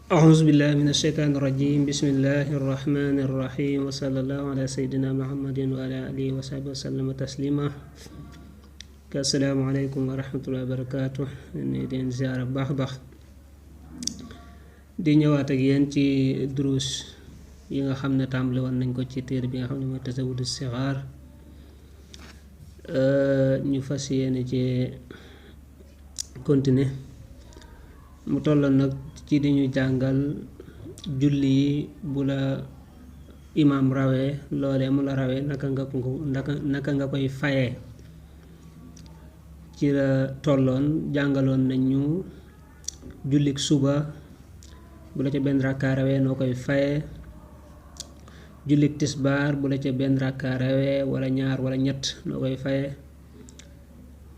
أعوذ بالله من الشيطان الرجيم بسم الله الرحمن الرحيم وصلى الله على سيدنا محمد وعلى آله وصحبه وسلم تسليما السلام عليكم ورحمة الله وبركاته ni den ziara baax di ñëwaat ak yéen ci duruus yi nga xam ne tàmbali woon nañ ko ci téere bi nga xam ne mooy tasawudu sixaar ñu fas yéene ci continuer mu tolloon nag ci di ñu jàngal julli yi bu la imaam rawee loolee mu la rawee naka nga koy fayee ci la tolloon jàngaloon nañ ñu jullik suba bu la ca benn rakkaa rawee noo koy fayee jullik tisbaar bu la ca benn rakkaa rawee wala ñaar wala ñett noo koy fayee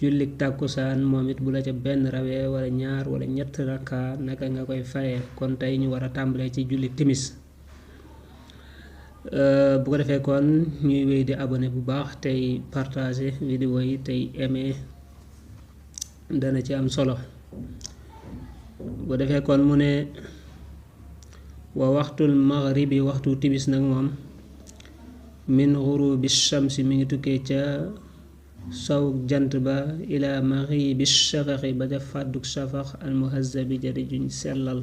jullik tàkkusaan moom it bu la ca benn rawee wala ñaar wala ñett rakka naka nga koy fayee kon tey ñu war a tàmbalee ci jullik timis bu ko defee kon ñuy wéy di abonné bu baax tey partager vidéo yi tey aimer dana ci am solo bu defee kon mu ne wa waxtul maghribi waxtu timis nag moom min ghurubi shamsi mi ngi tukkee ca sow jant ba ila maghibi shafaxi ba ca fàdduk shafax al muhazzabi jadi juñ sellal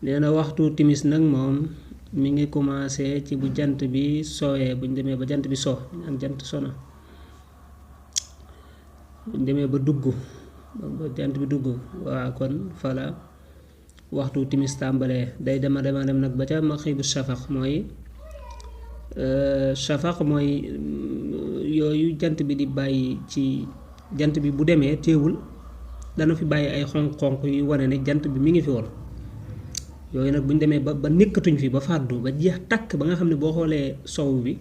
nee na waxtu timis nag moom mi ngi commencé ci bu jant bi sooyee buñ demee ba jant bi so am jant sona buñ demee ba dugg ba jant bi dugg waa kon fala waxtu timis tàmbalee day dema dem nag ba ca maghibu shafax mooy shafax mooy yooyu jant bi di bàyyi ci jant bi bu demee teewul dana fi bàyyi ay xonq-xonq yu wane ne jant bi mi ngi fi woon yooyu nag bu ñu demee ba nekkatuñ fi ba fàddu ba jeex takk ba nga xam ne boo xoolee sow bi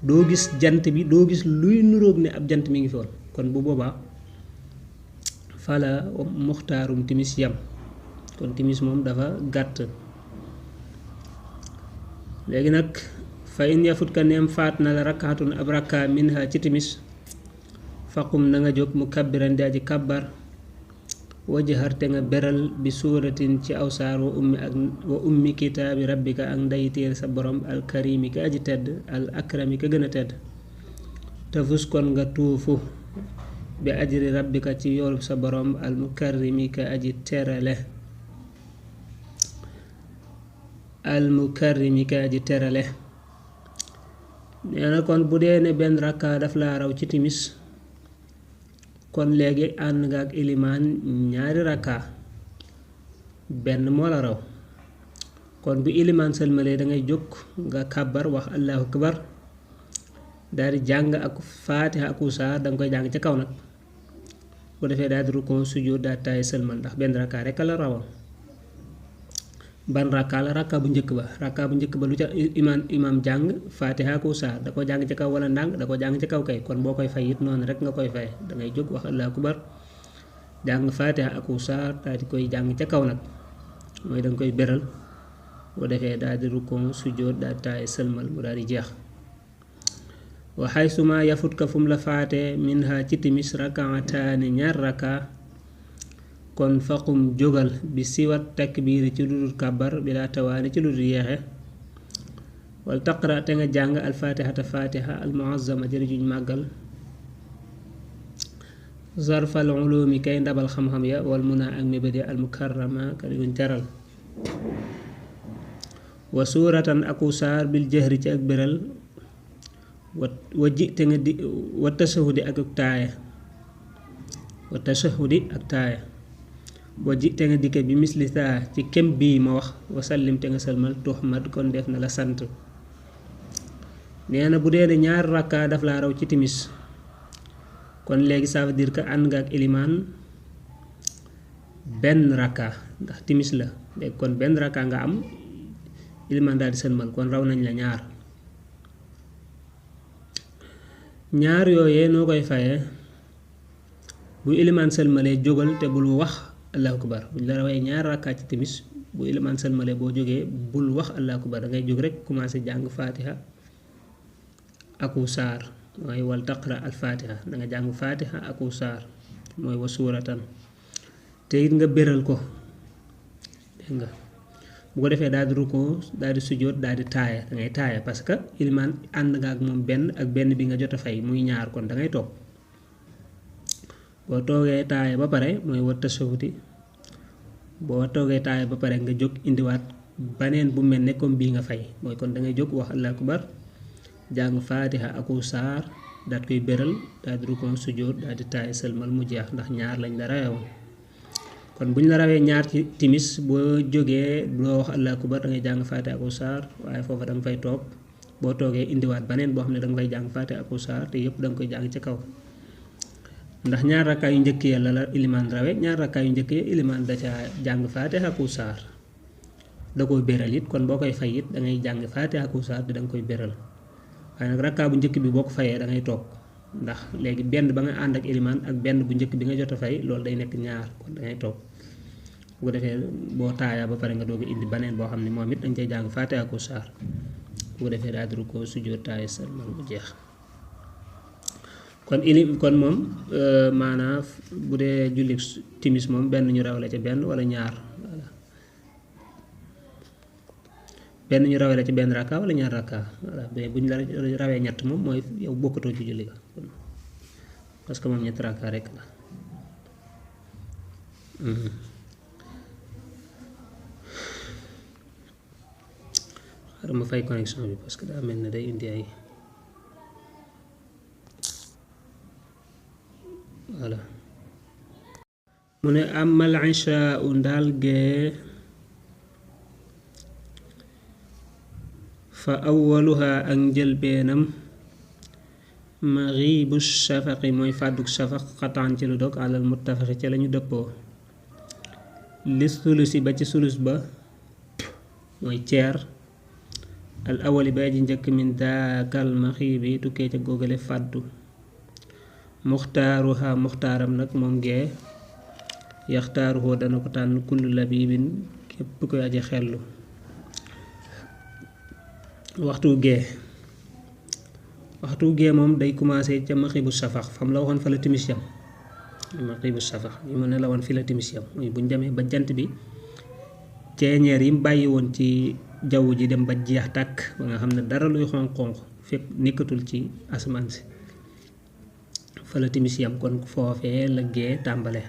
doo gis jant bi doo gis luy nuróog ne ab jant mi ngi fi woon kon bu boobaa fala muxtaarum timis yam kon timis moom dafa gàtt léegi nag fa in yafut ka neem faat na la rakkaatun ab rakka minha ci timis faqum na nga jóg mu kabbiran di aji kabbar wajhar te nga beral bi suuratin ci aw saar wa ummi kitaabi rabbika ak nday téere sa borom al karimi ka aji tedd al akrami ka gën a tedd tafus kon nga tuufu bi ajri rabbika ci yoolub sa borom al mukarrimi ka aji terale nee na kon bu dee ne benn rakka daf laa raw ci timis kon léegi ànd nga ak ilimaan ñaari rakka benn moo la raw kon bu ilimaan sëlmalee dangay jóg nga kàbbar wax allahu akbar daal di jàng ak faatiha ak saar danga koy jàng ca kaw nag bu defee daal di rukkoo sujjóot daal taay sëlmal ndax benn rakka rekk la rawoon ban rakka la rakka bu njëkk ba lu ca imaam jàng faatiha ko saar da ko jàng ci kaw wala ndànk da ko jàng ci kaw kay kon boo koy fay it noonu rek nga koy fay dangay jóg wax allahu akbar jàng faatiha ak saar daal di koy jàng ca kaw nag mooy danga koy beral boo defee daal di rukkoo sujjóot daal taay sëlmal mu daal di jeex wa haysuma yafut ka fu mu la faatee minha ci timis rakaataani ñaar rakka kon faqum jógal bi siwat takbiiri ci lu dul kàbbar bi laa tawaani ci lu dul yeexe wal taqra te nga jàng alfatihata fatiha almuazzama jëri juñ màggal zarfal ulumi kay ndabal xam-xam ya wal muna ak mébédi almukarrama ka yuñ teral wa suuratan aku saar bil jahri ci ak béral wa ji te nga di wa tashahudi ak taaya boo ji te nga dikke bi misli saa ci kem bii ma wax wasallim te nga sëlmal tuhmad kon def na la sant nee na bu dee ne ñaar rakka daf laa raw ci timis kon léegi ça veut dire que ànd nga ak ilimaan benn rakka ndax timis la léegi kon benn rakka nga am ilimaan daal di sëlmal kon raw nañ la ñaar yooyee noo koy fayee bu ilimaan sëlmalee jógal te bul wax allahu akbar buñ la rawee ñaar rakkaa ci timis bu ilimaan sëlmalee boo jógee bul wax allahu akbar dangay jóg rek commencé jàng faatiha aku saar mooy wal taqra al faatiha danga jàng faatiha aku saar mooy wa suuratan te it nga béral ko dégg nga bu ko defee daal di rukkoo daal di sujjóot daal di taaya da ngay taaya parce que ilimaan ànd nga ak moom benn ak benn bi nga jot a fay muy ñaar kon da ngay toog boo toogee taaya ba pare mooy wa tasawuti boo toogee taaya ba pare nga jóg indiwaat baneen bu mel ne comme bii nga fay mooy kon da ngay jóg wax allahu akbar jàng faatiha aku saar daal koy béral daal di rukkoo sujjóot daal di taaya sëlmal mu jeex ndax ñaar lañ la rawewoon kon bu ñu la rawee ñaar ci timis boo jógee doo wax allahu akbar da ngay jàng faatiha aku saar waaye foofa da nga fay toog boo toogee indiwaat baneen boo xam ne da nga fay jàng faatiha aku saar te yëpp da nga koy jàng ci kaw ndax ñaar rakkaa yu njëkk ya la ilimaan rawe ñaar rakkaa yu njëkk ya ilimaan da ca jàng faatiha aku saar da koy béral it kon boo koy fay it da ngay jàng faatiha aku saar te da nga koy béral waaye nag rakkaa bu njëkk bi boo ko fayee da ngay toog ndax léegi benn ba nga ànd ak ilimaan ak benn bu njëkk bi nga jot a fay loolu day nekk ñaar kon da ngay toog bu ko defee boo taayaa ba pare nga doog a indi baneen boo xam ne moom it dañ cay jàng faatiha aku saar bu ko defee daal di rukkoo sujjóot taaya sëlmal mu jeex kon moom maanaam bu dee julli timis moom benn ñu rawale ca benn wala ñaar voilà benn ñu rawale ci benn rakka wala ñaar rakka voilà mais bu ñu la rawee ñett moom mooy yow bokkatoo ci julli ga parce que moom ñetti rakka rek la xaaral ma fay connexion bi parce que daa mel ne day indi ay voilà mu ne amal ishaa u ndaal gee fa awwaluha ak njëlbeenam maxiibu shafaqi mooy fàdduk shafaq xataan ci lu dog alal muttafaqi ci lañu dëppoo li sulusi ba ci sulus ba mooy ceer al awali ba ji njëkk min daakal maxiibi tukkee ca góogale fàddu muxtaaruha muxtaaram nag moom gee yaxtaaruhoo dana ko tànn kullu labibin képp koy aji xellu waxtu gee moom day commencé ca maxibu safax fam la waxoon fa la timis yam maxibu safax yi mu ne la woon fi la timis yam mooy buñ demee ba jant bi ceeñeer yi mu bàyyi woon ci jaww ji dem ba jeex tàkk ba nga xam ne dara luy xonq-xonq fekk nekkatul ci asamaan si fa la timis yam kon foofee la gee tàmbale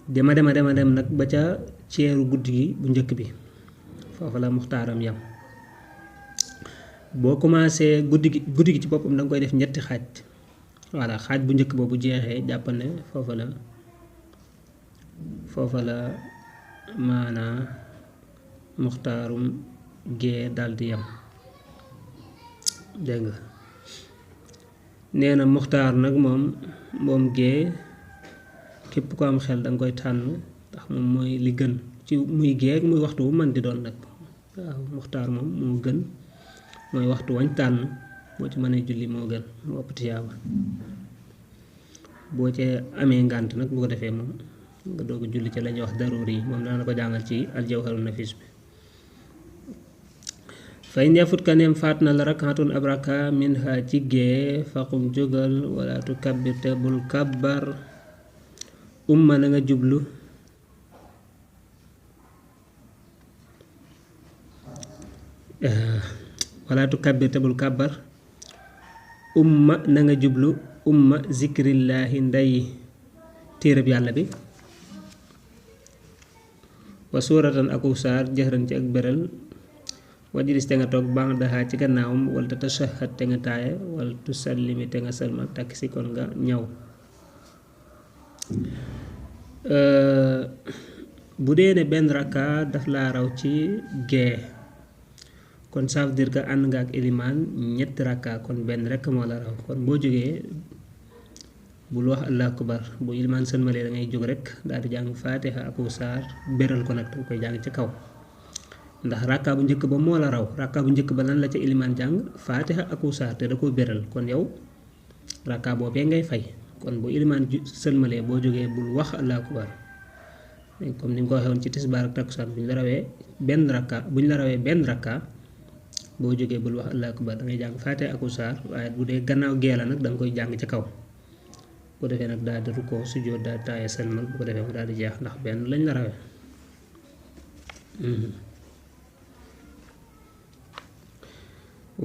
dema dem nag ba ca ceeru guddi gi bu njëkk bi foofa la muxtaaram yam boo commencé guddi gi ci boppam danga koy def ñetti xaaj voilà xaaj bu njëkk boobu jeexee jàppal ne foofa la maanaa muxtaarum gee daldi yam dégg nga nee na muxtaar nag moom gee képp ko am xel danga koy tànn ndax moom mooy li gën ci muy gee muy waxtu wu mën di doon nag waaw muxtaar moom moo gën mooy waxtu wañ tànn boo ci mënee julli moo gën moo ëpp tiyaaba boo ci amee ngànt nag bu ko defee moom nga doog a julli ci lañuy wax daruuri yi moom dana la ko jàngal ci aljawharu nafis bi fay ndeefut kaneem faat na la rakaatun ab raka min ha ci gee faqum jógal wala tu kabbir te bul kabbar umma na nga jublu wala tu kabbir te bul kabbar umma na nga jublu umma zikrillaahi nday téereb yàlla bi wa suuratan aku saar jëxran ci ak beral wajlis te nga toog baax daxaa ci gannaawam wala te tashahhad te nga taaya wala tu sallimi te nga salmal takk si kon nga ñëw bu dee ne benn rakka daf laa raw ci gee kon ça veut dire que ànd nga ak ilimaan ñetti rakka kon benn rekk moo la raw kon boo jógee bul wax allahu akbar bu ilimaan sëlmalee da ngay jóg rek daal di jàng faatiha ak saar béral ko nag danga koy jàng ci kaw ndax rakka bu njëkk ba moo la raw rakka bu njëkk ba lan la ca ilimaan jàng faatiha ak saar te da ko béral kon yow rakka boobee ngay fay kon bu ilimaan sëlmalee boo jógee bul wax allahu akbar comme ni nga ko waxee woon ci tisbaar ak takkusaan bu ñu la rawee benn rakka boo jógee bul wax allahu akbar da ngay jàng faatiha ak saar waaye bu dee gannaaw gee la nag da nga koy jàng ci kaw ko defee nag daal di rukkoo sujjóot daal di taaya sëlmal bu ko defee mu daal di jeex ndax benn lañ la rawee.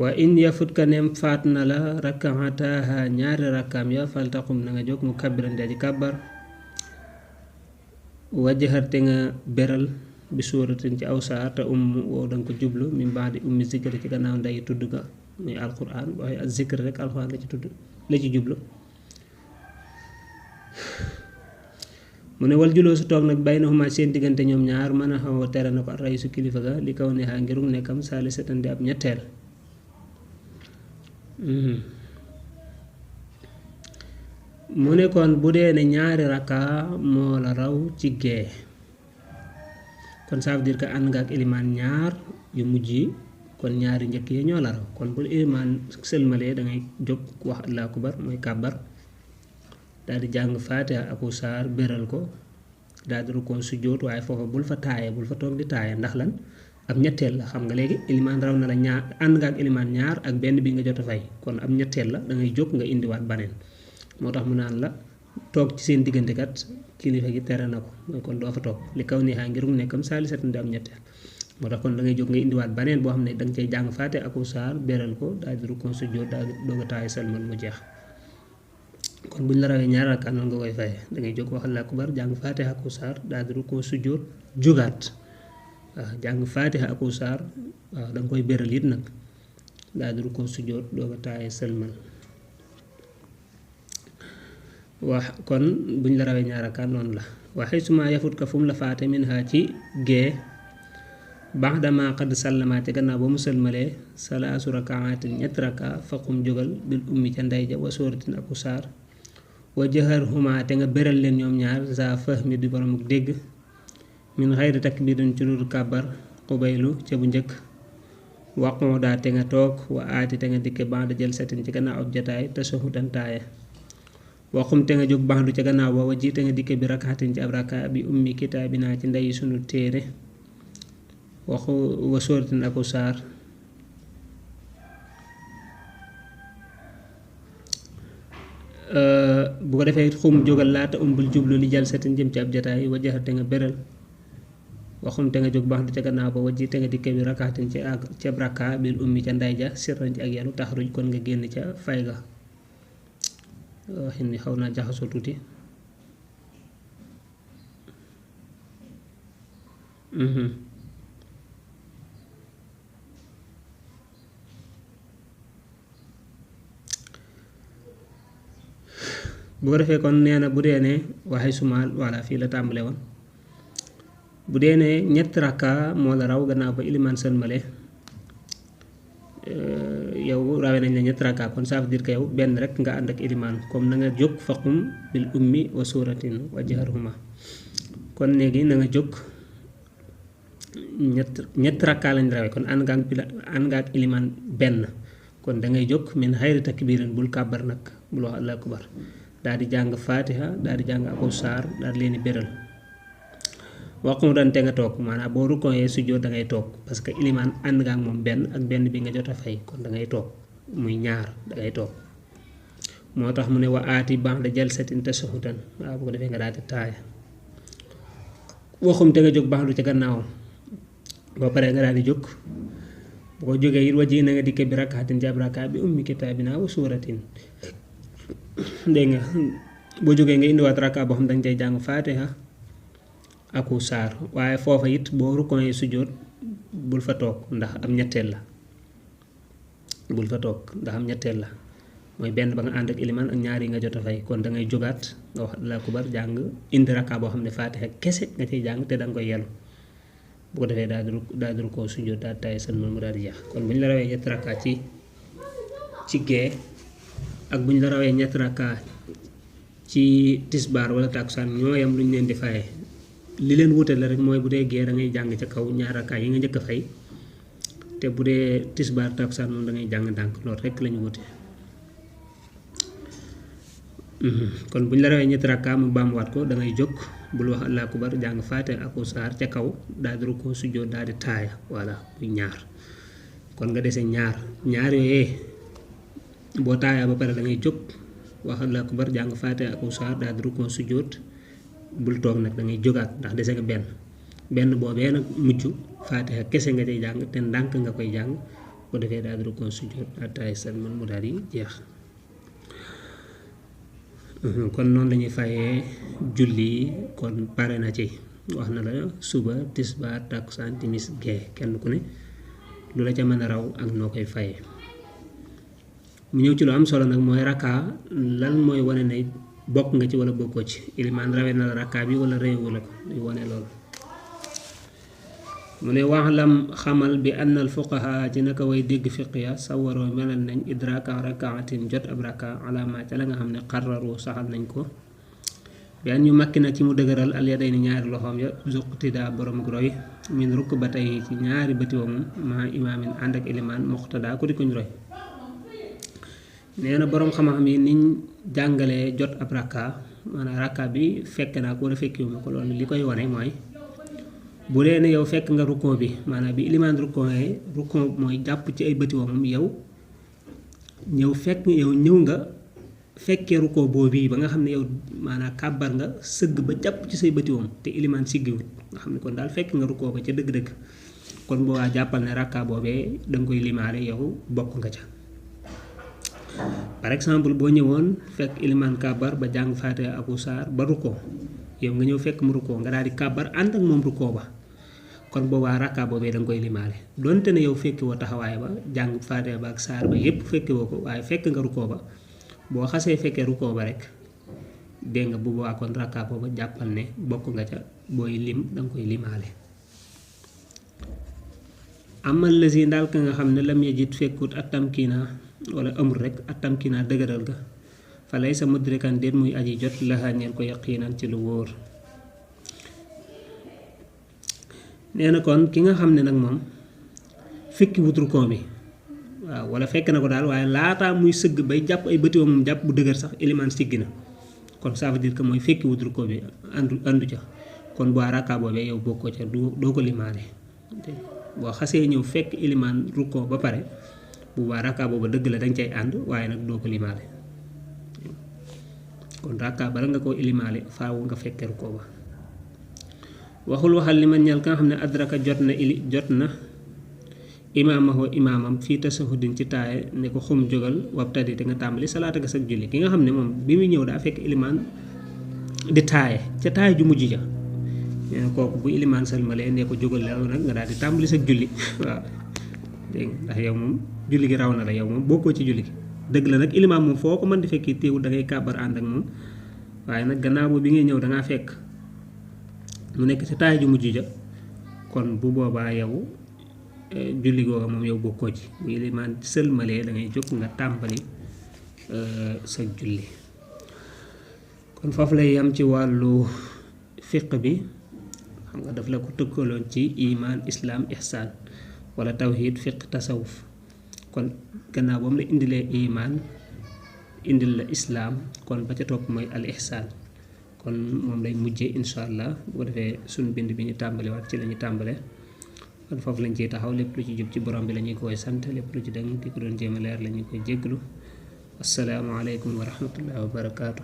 wa in yafut ka nem faat na la rakkaataha ñaari rakkaam ya faltaqum na nga jóg mu kabbiran di kàbbar wajjahar te nga beral bi suuratin ci aw saar te woo danga ko jublu min ba'di ummi zikri ci gannaaw nday tudd ga muy alquran waaye ak zikri rek alquran la ci jublu. mu ne wal juloo su toog nag baynahuma seen diggante ñoom ñaar mën a xaw a tere na ko ray su kilifa ga li kaw neexaa ngirum nekkam saalisatan di ab ñetteel. mu ne kon bu dee ne ñaari rakka moo la raw ci gee kon ça veut dire que ànd nga ak ilimaan ñaar yu mujj yi kon ñaari njëkk yi ñoo la raw kon bu ilimaan sëlmalee da ngay jóg wax allahu akbar mooy kàbbar daal di jàng faatiha aku saar béral ko daal di rukkoon sujjóot waaye foofa bul fa taaye bul fa toog di taaye ndax lan ab ñetteel la xam nga léegi ilimaan raw na la ñaar ànd nga ak ilimaan ñaar ak benn bi nga jot a fay kon ab ñetteel la da ngay jóg nga indiwaat baneen moo tax mu naan la toog ci seen diggante kat kilifa gi tere na ko mooy kon doo fa toog li kaw nii xaa ngir mu nekkam saalisatan di am ñetteel moo tax kon da ngay jóg nga indiwaat baneen boo xam ne da nga cay jàng faatiha aku saar béral ko daal di rukkoon sujjóot daal di doog a taaye sëlmal mu jeex. kon buñ la rawee ñaari rakka noonu nga koy faye da ngay jóg wax allahu akbar jàng faatiha aku saar daal di rukkoo sujjóot jugaat waaw jàng faatiha aku saar waaw da nga koy béral it nag daal di rukkoo sujjóot doog a taaye sëlmal wax kon buñ la rawee ñaari rakka noonu la waxee suma yafut ka fu mu la faate min ha ci gee baxdama qad sallama ci gannaaw ba mu sëlmalee salaasu rakaatin ñetti rakka faqum jógal bil ummi ca ndey ja wa sóoratin aku saar wa jahar huma te nga beral leen ñoom ñaar za fahmi di boromuk dégg min xayri takbirin ci dul kàbbar xubaylu ca bu njëkk waqoo daa te nga toog wa aati te nga dikke ba'da jalsatin ci gannaaw ab jataay te sahudan taaye waxum te nga jóg baxdu ca gannaaw ba wajji te nga dikke bi rakaatin ci ab rakka bi ummi kitaabinaa ci ndey sunu téere waxu wa sóoratin aku saar bu ko defee xum jógal laata bul jublu li jalsatin jëm ci ab jataay wajjaxal te nga beral waxum te nga jóg baax du ca gannaaw ba wajji te nga dikke bi rakaatin ci ab rakka bil ummi ca nday ja sirran ci ak yalu taxaruj kon nga génn ca fay ga waxin ni xaw naa jaxasoo tuuti bu ko defee kon nee na bu dee ne waxee sumaal voilà fii la tàmbale woon bu dee ne ñetti rakka moo la raw gannaaw ba ilimaan sëlmale yow rawee nañ la ñetti rakka kon ça veut dire que yow benn rek nga ànd ak ilimaan comme na nga jóg faqum bil ummi wa suratin wa jaharhuma kon léegi na nga jóg ñetti rakka lañ rawee kon ànd nga ak ilimaan benn kon da ngay jóg min xayri takbirin bul kàbbar nag bul wax allahu akbar daal di jàng faatiha daal di jàng ako saar daal di leen di béral waxum daan te nga toog maanaam boo rukkooyee sujjóot da ngay toog parce que ilimaan ànd nga ak moom benn ak benn bi nga jot a fay kon da ngay toog muy ñaar da ngay toog moo tax mu ne wa aati ba'da jalsatin tashahudan waaw bu ko defee nga daal di taaya waxum te nga jóg baaxlu ca gannaawam boo paree nga daal di jóg bu ko jógee it wajji na nga dikke bi rakkaatin jab rakkaa bi ummi kitaabinaa wa suuratin dégg nga boo jógee nga indiwaat rakka boo xam dañ cay jàng faatiha aku saar waaye foofa it boo rukkooyee sujjóot bul fa toog ndax am ñetteel la bul fa toog ndax am ñetteel la mooy benn ba nga ànd ak ilimaan ak ñaar yi nga jot a fay kon da ngay jógaat nga wax allahu akbar jàng indi rakka boo xam ne faatiha kese nga ciy jàng te da nga koy yelu bu ko defee daal di rukkoo sujjóot daal tay sëlmal mu daal di jeex kon bu ñu la rawee ñetti rakka ci gee ak bu ñu la rawee ñetti rakka ci tisbaar wala takkusaan ñoo yam lu ñu leen di faye li leen wutale rek mooy bu dee gee da ngay jàng ca kaw ñaar rakka yi nga njëkk a fay te bu dee tisbaar takkusaan moom da ngay jàng ndànk loolu rek lañu wute kon bu ñu la rawee ñetti rakka mu baamuwaat ko da ngay jóg bul wax allahu akbar jàng faatiha ak saar ca kaw daal di rukkoo sujjóot daal di taaya voilà muy ñaar kon nga dese ñaar yooyee boo taayaa ba pare da ngay jóg wax Allahu akbar jàng faatiha ak saar daal di rukkoo sujjóot bul toog nag da ngay jógaat ndax dese nga benn boobee nag mujj faatiha kese nga cay jàng te ndànk nga koy jàng bu defee daal di rukkoo sujjóot ataay salman mu daal di jeex. kon noonu lañuy fayee julli kon pare na ci wax na la suba tisbaar takkusaan timis gee kenn ku ne lu la ca mën a raw ak noo koy fayee. mu ñëw ci lu am solo nag mooy rakka lan mooy wane ne bokk nga ci wala bokkoo ci ilimaan rawee na la rakka bi wala réewu la ko di wane loolu. mu ne waxlam xamal bi annal fuqaha ci naka way dégg fiq ya sawaroo melal nañ idraka rakaatin jot ab rakka alama ca la nga xam ne xarraru saxal nañ ko bi an ñu makki na ci mu dëgëral al yaday ni ñaari loxoom ya zuqtida borom roy min rukk ba tey ci ñaari bëti wam ma imaamin ànd ak ilimaan muqtada ku di kuñ roy. nee na boroom xam-xam yi niñ jàngalee jot ab rakka maanaam rakka bi fekk naa ko wala fekkiwuma ko loolu li koy wane mooy bu dee ne yow fekk nga rukkoo bi maanaam bi ilimaan rukkoo mooy jàpp ci ay bëti moom yow ñëw nga fekkee rukkoo boobu ba nga xam ne yow maanaam kàbbar nga sëgg ba jàpp ci say bëti moom te ilimaan siggiwut nga xam ne kon daal fekk nga rukkoo ba ca dëgg-dëgg kon boobaa jàppal ne rakka boobee danga koy limaale yow bokk nga ca. par exemple boo ñëwoon fekk ilimaan kàbbar ba jàng faatiha ak saar ba rukkoo yow nga ñëw fekk mu rukkoo nga daal di kàbbar ànd ak moom rukkoo ba kon boobaa rakka boobee da nga koy limaale donte ne yow fekki woo taxawaay ba jàng faatiha ba ak saar ba yépp fekki woo ko waaye fekk nga rukkoo ba boo xasee fekkee rukkoo ba rek dégg nga bu boobaa kon rakka booba jàppal ne bokk nga ca booy lim da nga koy limaale. amal lasi ndaal ka nga xam ne lam yajid fekkut ak tamkiina wala amul rek ak tamkiina dëgëral ga fa lay sa mudrikan déet muy aji jot laxaa ñeel ko yaqiinan ci lu wóor. nee na kon ki nga xam ne nag moom fekki wut rukkoo bi waaw wala fekk na ko daal waaye laataa muy sëgg bay jàpp ay bëti moom jàpp bu dëgër sax ilimaan siggi na kon ça veut dire que mooy fekki wut rukkoo bi andu ca kon boo rakka boobee yow bokkoo ca doo ko limaale. boo xasee ñëw fekk ilimaan rukkoo ba pare bu baax rakka booba dëgg la danga cay ànd waaye nag doo ko limaale kon rakka bala nga koo ilimaale faaw nga fekke rukkoo ba. waxal li man ñal ka nga xam ne adraka jot na imaamahu imaamam fii tasahudin ci taaye ne ko xum jógal wabtadi te nga tàmbali salaata ga sag julli ki nga xam ne moom bi muy ñëw daa fekk ilimaan di taaye ca taaye ju mujj ja nee na kooku bu ilimaan salmalee ne ko jógal la nag nga daal di tàmbali sag julli waaw dégg ndax yow moom julli gi raw na la yow moom bokkoo ci julli gi dëgg la nag ilimaan moom foo ko mën di fekki téewul da ngay kàbbar ànd ak moom waaye nag gannaaw bi ngay ñëw dangaa fekk mu nekk ci taay ju mujj ja kon bu boobaa yow julli googa moom yow bokkoo ci bu ilimaan sëlmalee da ngay jóg nga tàmbali sa julli. kon foofu lay yam ci wàllu fiq bi xam nga daf la ko tëkkaloon ci iman islaam ihsaan wala tawhid fiq tasawuf kon gannaaw ba mu la indilee iman indil la islaam kon ba ca topp mooy al ihsaan kon moom lay mujjee insha allah bu ko defee suñu bind bi ñu tàmbali waat ci la ñu tàmbale kon foofu lañ ciy taxaw lépp lu ci jub ci borom bi la ñuy koy sant lépp lu ci dëng di ko doon jéem a leer la ñuy koy jégglu assalaamu aleykum wa rahmatullahi wa barakaatu.